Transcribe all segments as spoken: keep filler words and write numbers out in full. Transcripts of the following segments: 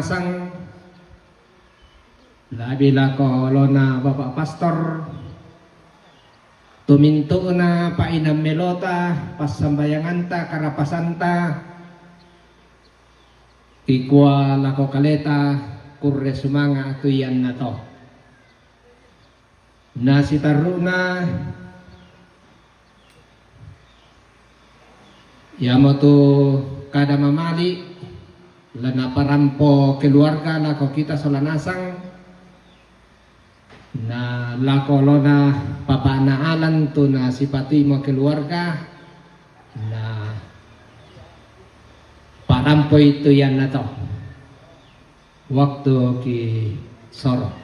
Sang, labi lako olona Bapak Pastor, tumintu'na pa'inammelota, passambayanganta, karapasanta, kikua lako kaleta, kurre sumanga' tu iannato. Na sitarru'na, iamotu kada mamali' la naparampo keluarga lako kita sola nasang, na lako olona papa'na Alan tu nasipatuimo keluarga, na parampoi tu iannato. Waktu ki soro.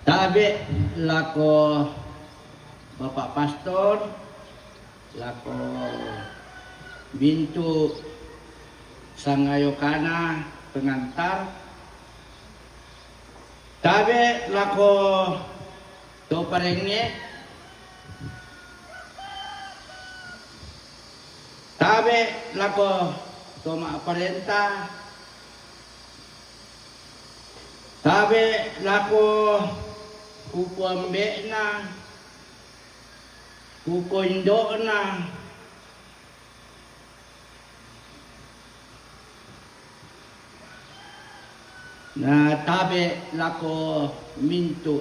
Tabe' lako Bapak Pastor, lako mintu' sangayokana pengantar, tabe' lako to parengnge', tabe' lako to ma'parenta, tabe' lako kukuambe'na, kukuindo'na, na tabe' lako mintu'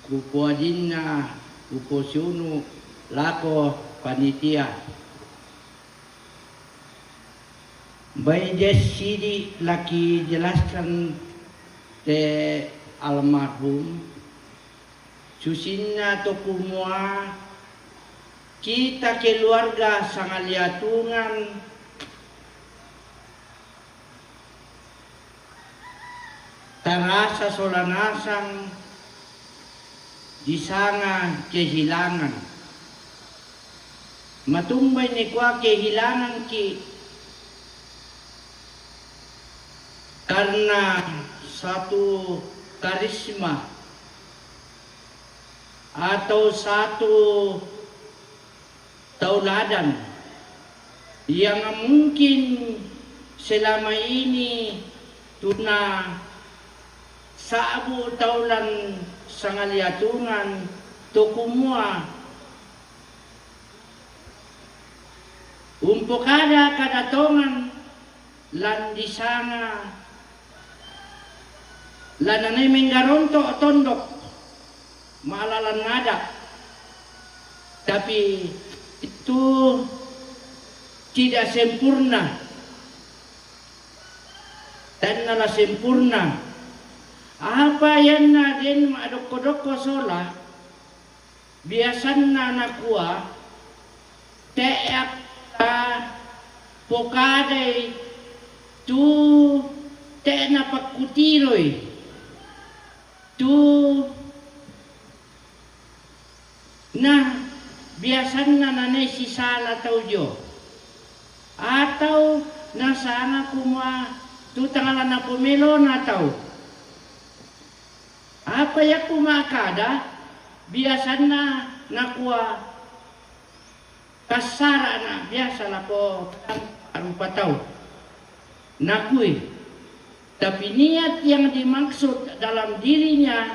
kupoajinna, kuposiunu' lako panitia. Bai je' sidi' laki jelaskan te almarhum, susinna to kumua kita keluarga sangaliatungan tarasa sola nasang disanga kehilangan. Matumbai nikua kehilanganki karena satu karisma atau satu tauladan yang mungkin selama ini tuna sa'bu taulan sangaliatungan to kumua umpokada-kada tongan lan disanga, lan nanae menggaronto' tondok ma'lalan ada', tapi itu tidak sempurna, tae' nala sempurna. Apa ianna den ma'dokko-dokko sola, biasanna nakua, te'akka pokadai tu te' napakkutiroi, tu na biasanna nanae sisala tau dio, atau nasanga kumua tu tangala napomelona tau. Apa iakku ma'kada, biasanna nakua kassara'na biasa lako rupa tau. Nakui, tapi niat yang dimaksud dalam dirinya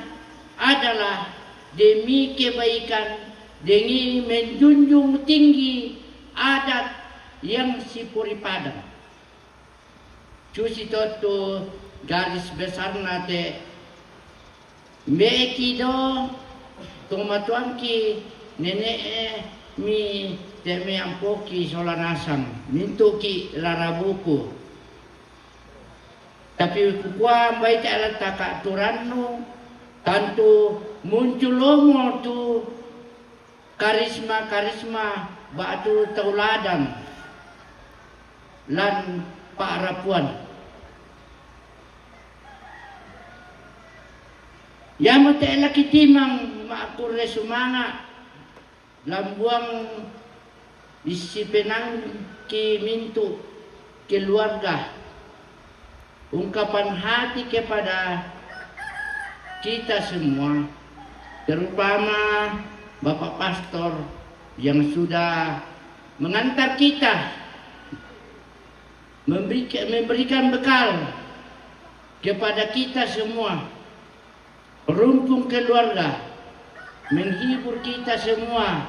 adalah demi kebaikan, demi menjunjung tinggi adat yang sipuripadan. Susi to tu garis besarna te, mbe'ki do to matuangki nene'e mi te meampoki sola nasang, mintu'ki rarabuku. Tapi kukua mbai te ala taka turannu, tantu muncul lomo tu karisma-karisma ba'tu tauladan lan pa'rapuan. Yamo te laki timang ma'kurre sumanga' lambuang isi penangki mintu' keluarga. Ungkapan hati kepada kita semua, terutama Bapak Pastor yang sudah mengantar kita, memberikan, memberikan bekal kepada kita semua, rumpun keluarga, menghibur kita semua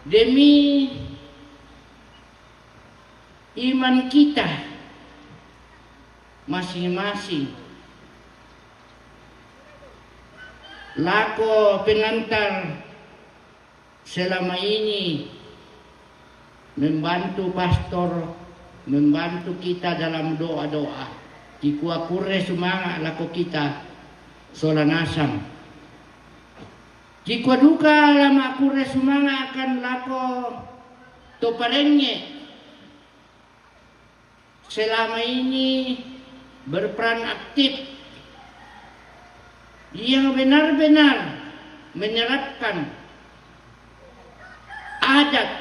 demi iman kita masing-masing. Lako pengantar selama ini membantu pastor, membantu kita dalam doa-doa. Kikua kurre sumanga' lako kita sola nasang. Kikua duka lama' kurre sumanga' akan lako to parengnge' selama ini berperan aktif, yang benar-benar menerapkan adat,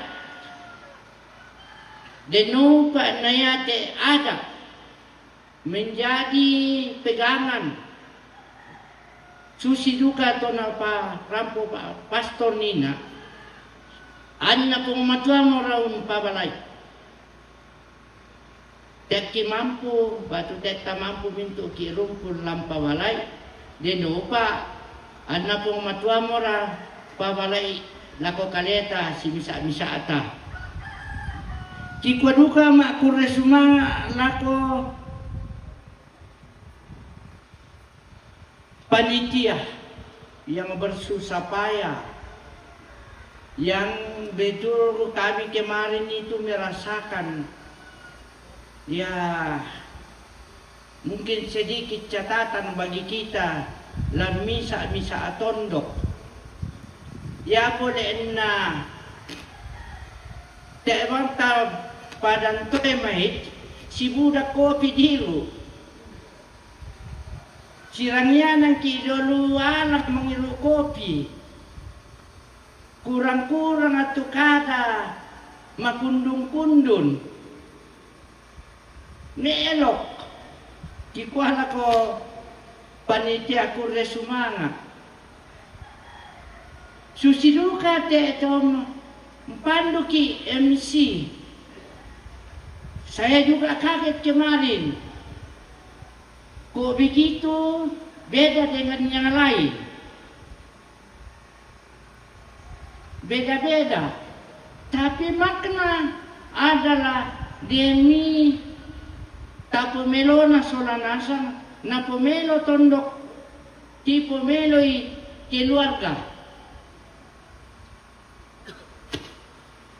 denopa nayate adat menjadi pegangan. Susi duka to naparampo pa-, pastor nina, anna Puang Matuamo raun pabalai. Tekki mampu, batu tetta mampu mintu'ki rumpun lampa walai, denopa anna Puang Matuamora pabalai lako kaleta simisa-misata. Kikua duka ma'kurre sumanga' lako panitia yang bersusah payah, yang betul kami kemarin itu merasakan, ya, mungkin sedikit catatan bagi kita, lan misa-misa atondok. Ya, pole enna te banta padantoe mai, sibuda kopi dilu. Sirangianangki dolu anak mangiru kopi. Kurang-kurang atu kada makundun-kundun. Ne'elok kikua lako panitia kurre sumanga'. Susi duka te tom mpanduki M C. Saya juga kaget kemarin. Kok begitu beda dengan yang lain? Beda-beda. Tapi makna adalah demi tapomelona sola nasang, napomelo tondok, tipomeloi keluarga.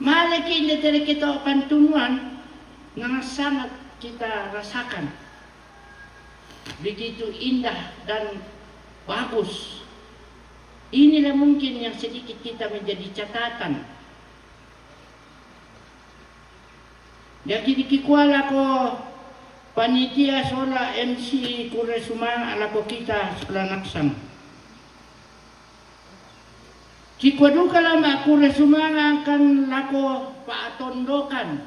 Maleki inde tere kita pantunuan, yang sangat kita rasakan. Begitu indah dan bagus. Inilah mungkin yang sedikit kita menjadi catatan. Jadi kikua lako panitia sola M C kurre sumanga' lako kita sola nasang. Kikua duka lama' kurre sumanga' kan lako pa'tondokan.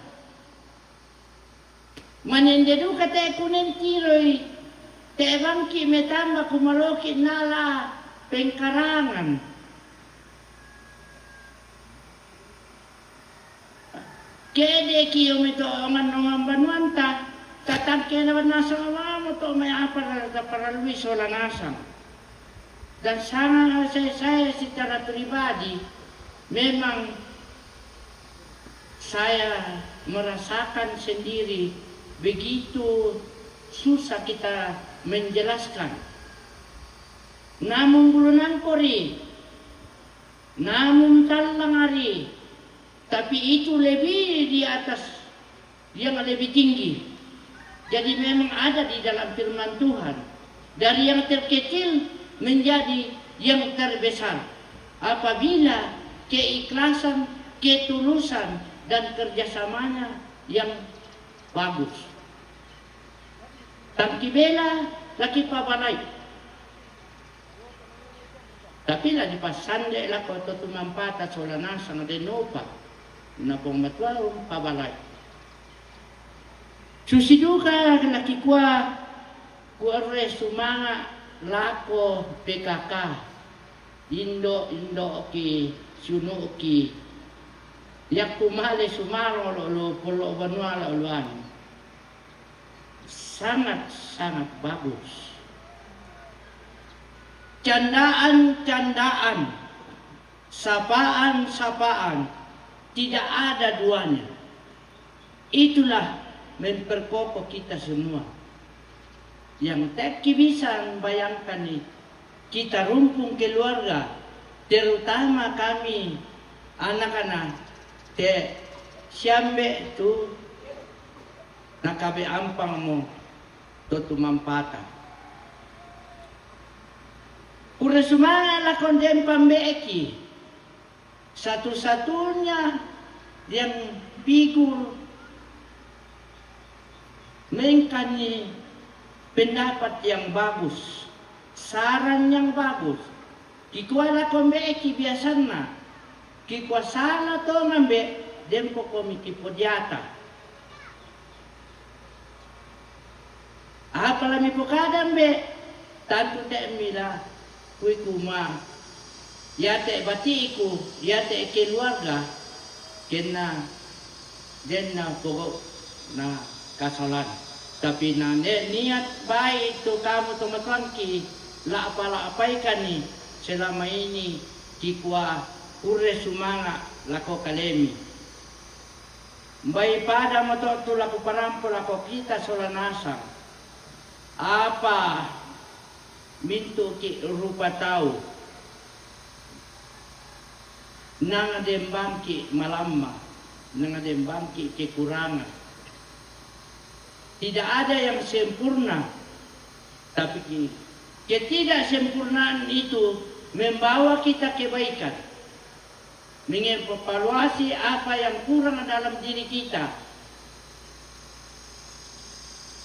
Manende duka te kunentiroi, te bangki metamba kumaloki nala pengkarangan. Kedeki omi to ongan-ongan banuanta, tatangke na nasang mamo to mai apa na paralui sola nasang. Dan sangat saya, saya secara pribadi memang saya merasakan sendiri Begitu susah kita menjelaskan. Namun bulu nangkori, namun tallang ari, tapi itu lebih di atas yang lebih tinggi. Jadi memang ada di dalam firman Tuhan. Dari yang terkecil menjadi yang terbesar. Apabila keikhlasan, ketulusan, dan kerjasamanya yang bagus. Tangki bela laki pabalai. Tapi la dipasande lako to tumampata sola nasang de nopa. Na Puang Matua pabalai. Susi duka laki kua kuarre sumanga lako P K K. Indo, indo ki, sunu ki. Yakku male sumaro lo, lo, polo banua lo, lo anu. Sangat-sangat bagus. Candaan-candaan, sapaan-sapaan, tidak ada duanya. Itulah memperkokoh kita semua. Yang tekki bisa bayangkan nih, kita rumpung keluarga, terutama kami anak-anak, te siambe tu nakabe ampang mo to tumampata. Pura sumanga lakon den pambeeki. Satu-satunya yang figur mengkani pendapat yang bagus, saran yang bagus. Kikua lakon beeki biasanna. Kikua sala tongan be, dempo komi kipodiata. Apalami pokadang be, tantu te mila kui kuma. Yate batiku, yate keluarga, kena denna pokok na kasalan. Tapi na ne, niat baik tu kamu tomatuanki, la apa la apaikani selama ini kikua pure sumanga lako kalemi. Mbai pada moto tu lako parampo lako kita sola nasang. Apa mintuki rupa tau. Nang dembangki malamma, nang dembangki kekurangan. Tidak ada yang sempurna, tapi ki-, ketidaksempurnaan itu membawa kita kebaikan. Mengevaluasi apa yang kurang dalam diri kita.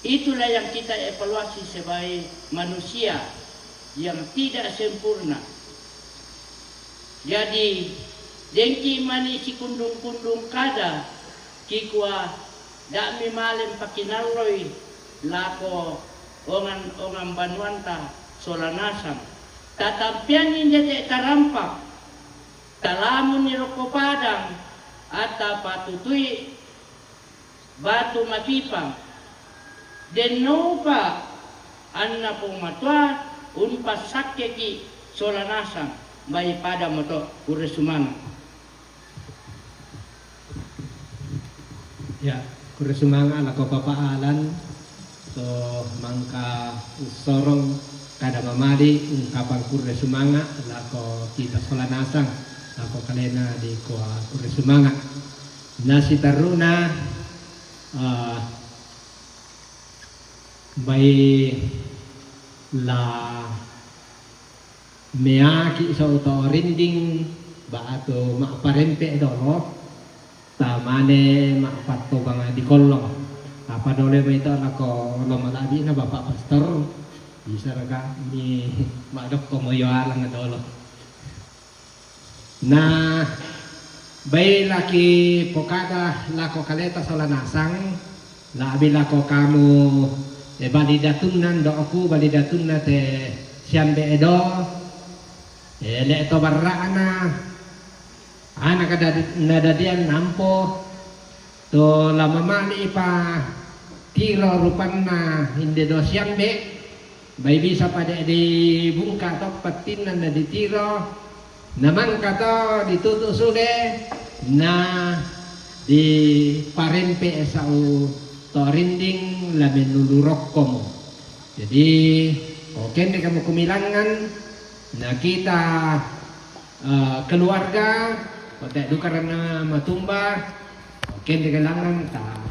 Itulah yang kita evaluasi sebagai manusia yang tidak sempurna. Jadi, dengki mani sikundung-kundung kada, kikua da'mi malem pakinalloi lako ongan-ongan banuanta sola nasang. Tatampianni ndete tarampak, talamuni rokko padang, atta patutui batu makipang. Dennopa anna Puang Matua umpassakkeki sola nasang, mbai pada moto pura sumanga. Ya, kure sumanga lako Papa Alan, to mangka ussorong kada mamali ungkapang kure sumanga lako kita sola nasang, lako kalena dikua kure sumanga. Nasitaruna, eh, bai la meaki sau to rinding ba'tu ma'parempe dolo, tamane ma'pattobang di kollong. Apa dole mai to lako lo mala'bina Bapak Pastor, bisa raga mi madokko moyo alang dolo. Na bai laki pokada lako kaleta sola nasang, la'bi lako kamu, e, bali datunna ndo'ku, bali datunna te siambe edo, e, le to barra'na, ana kada nadadian nampo, to la mamali'pa tiro rupanna inde do siambe, bai bisa pada dibungka to pettinna na ditiro, na mangka to ditutu sule, na diparempe sau to rinding la mennulu rokkomo. Jadi, okende kamu kumilangan, na kita, eh, keluarga, ote dukaranna matumba, okende kelangan ta